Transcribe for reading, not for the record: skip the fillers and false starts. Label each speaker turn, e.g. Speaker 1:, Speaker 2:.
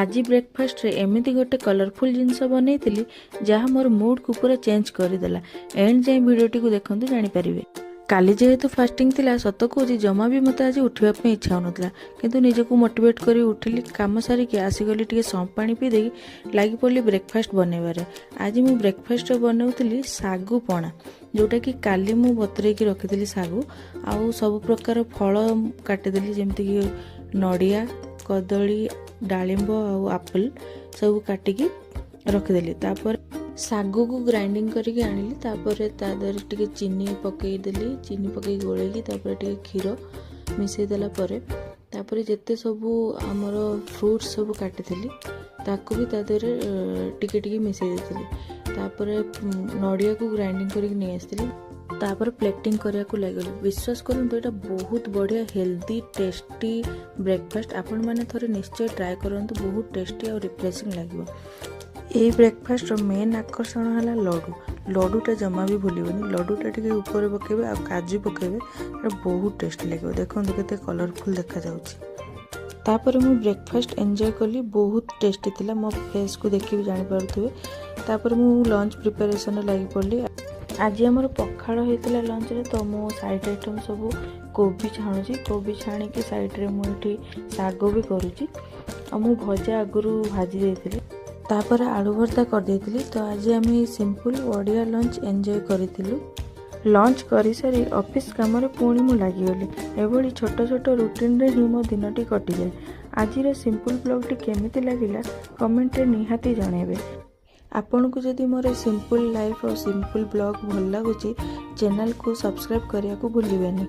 Speaker 1: ଆଜି ବ୍ରେକଫାଷ୍ଟରେ ଏମିତି ଗୋଟେ କଲରଫୁଲ୍ ଜିନିଷ ବନେଇଥିଲି, ଯାହା ମୋର ମୁଡ୍କୁ ପୁରା ଚେଞ୍ଜ କରିଦେଲା। ଏଣ୍ଡ ଯାଏଁ ଭିଡ଼ିଓଟିକୁ ଦେଖନ୍ତୁ, ଜାଣିପାରିବେ। କାଲି ଯେହେତୁ ଫାଷ୍ଟିଂ ଥିଲା, ସତ କହୁଛି, ଜମା ବି ମୋତେ ଆଜି ଉଠିବା ପାଇଁ ଇଚ୍ଛା ହେଉନଥିଲା। କିନ୍ତୁ ନିଜକୁ ମୋଟିଭେଟ୍ କରି ଉଠିଲି। କାମ ସାରିକି ଆସିଗଲି, ଟିକେ ସମ୍ ପାଣି ପିଇ ଦେଇକି ଲାଗି ପଡ଼ିଲି ବ୍ରେକଫାଷ୍ଟ ବନେଇବାରେ। ଆଜି ମୁଁ ବ୍ରେକଫାଷ୍ଟରେ ବନାଉଥିଲି ଶାଗୁ ପଣା, ଯେଉଁଟାକି କାଲି ମୁଁ ବତୁରେଇକି ରଖିଥିଲି ଶାଗୁ ଆଉ ସବୁ ପ୍ରକାର ଫଳ କାଟିଦେଲି, ଯେମିତିକି ନଡ଼ିଆ, କଦଳୀ, ଡାଳିମ୍ବ ଆଉ ଆପଲ୍ ସବୁ କାଟିକି ରଖିଦେଲି। ତାପରେ ଶାଗୁକୁ ଗ୍ରାଇଣ୍ଡିଙ୍ଗ କରିକି ଆଣିଲି। ତାପରେ ତା ଦେହରେ ଟିକେ ଚିନି ପକେଇଦେଲି। ଚିନି ପକେଇ ଗୋଳେଇକି ତାପରେ ଟିକେ କ୍ଷୀର ମିଶାଇ ଦେଲା ପରେ, ତାପରେ ଯେତେ ସବୁ ଆମର ଫ୍ରୁଟ୍ସ ସବୁ କାଟିଥିଲି, ତାକୁ ବି ତା ଦେହରେ ଟିକେ ଟିକେ ମିଶାଇ ଦେଇଥିଲି। ତାପରେ ନଡ଼ିଆକୁ ଗ୍ରାଇଣ୍ଡିଙ୍ଗ କରିକି ନେଇ ଆସିଥିଲି। ତାପରେ ପ୍ଲେଟିଂ କରିବାକୁ ଲାଗିଲି। ବିଶ୍ୱାସ କରନ୍ତୁ, ଏଇଟା ବହୁତ ବଢ଼ିଆ ହେଲ୍ଦି ଟେଷ୍ଟି ବ୍ରେକଫାଷ୍ଟ। ଆପଣମାନେ ଥରେ ନିଶ୍ଚୟ ଟ୍ରାଏ କରନ୍ତୁ। ବହୁତ ଟେଷ୍ଟି ଆଉ ରିଫ୍ରେସିଂ ଲାଗିବ। ଏଇ ବ୍ରେକଫାଷ୍ଟର ମେନ୍ ଆକର୍ଷଣ ହେଲା ଲଡ଼ୁ। ଲଡ଼ୁଟା ଜମା ବି ଭୁଲିବେନି। ଲଡ଼ୁଟା ଟିକେ ଉପରେ ପକାଇବେ ଆଉ କାଜୁ ପକାଇବେ, ଏଇଟା ବହୁତ ଟେଷ୍ଟି ଲାଗିବ। ଦେଖନ୍ତୁ କେତେ କଲରଫୁଲ୍ ଦେଖାଯାଉଛି। ତାପରେ ମୁଁ ବ୍ରେକଫାଷ୍ଟ ଏନ୍ଜୟ କଲି। ବହୁତ ଟେଷ୍ଟି ଥିଲା, ମୋ ଫେସ୍କୁ ଦେଖି ବି ଜାଣିପାରୁଥିବେ। ତାପରେ ମୁଁ ଲଞ୍ଚ ପ୍ରିପାରେସନରେ ଲାଗି ପଡ଼ିଲି। ଆଜି ଆମର ପଖାଳ ହେଇଥିଲା ଲଞ୍ଚରେ। ତ ମୁଁ ସାଇଡ଼୍ ଆଇଟମ୍ ସବୁ କୋବି ଛାଣୁଛି। କୋବି ଛାଣିକି ସାଇଡ଼୍ରେ ମୁଁ ଏଠି ଶାଗ ବି କରୁଛି ଆଉ ମୁଁ ଭଜା ଆଗରୁ ଭାଜି ଦେଇଥିଲି। ତାପରେ ଆଳୁ ଭର୍ତ୍ତା କରିଦେଇଥିଲି। ତ ଆଜି ଆମେ ସିମ୍ପଲ୍ ବଢ଼ିଆ ଲଞ୍ଚ ଏନ୍ଜୟ କରିଥିଲୁ। ଲଞ୍ଚ କରିସାରି ଅଫିସ୍ କାମରେ ପୁଣି ମୁଁ ଲାଗିଗଲି। ଏଭଳି ଛୋଟ ଛୋଟ ରୁଟିନ୍ରେ ହିଁ ମୋ ଦିନଟି କଟିଯାଏ। ଆଜିର ସିମ୍ପଲ୍ ବ୍ଲଗ୍ଟି କେମିତି ଲାଗିଲା, କମେଣ୍ଟରେ ନିହାତି ଜଣାଇବେ। ଆପଣଙ୍କୁ ଯଦି ମୋର ସିମ୍ପଲ୍ ଲାଇଫ୍ ଆଉ ସିମ୍ପଲ୍ ବ୍ଲଗ୍ ଭଲ ଲାଗୁଛି, ଚ୍ୟାନେଲକୁ ସବସ୍କ୍ରାଇବ୍ କରିବାକୁ ଭୁଲିବେନି।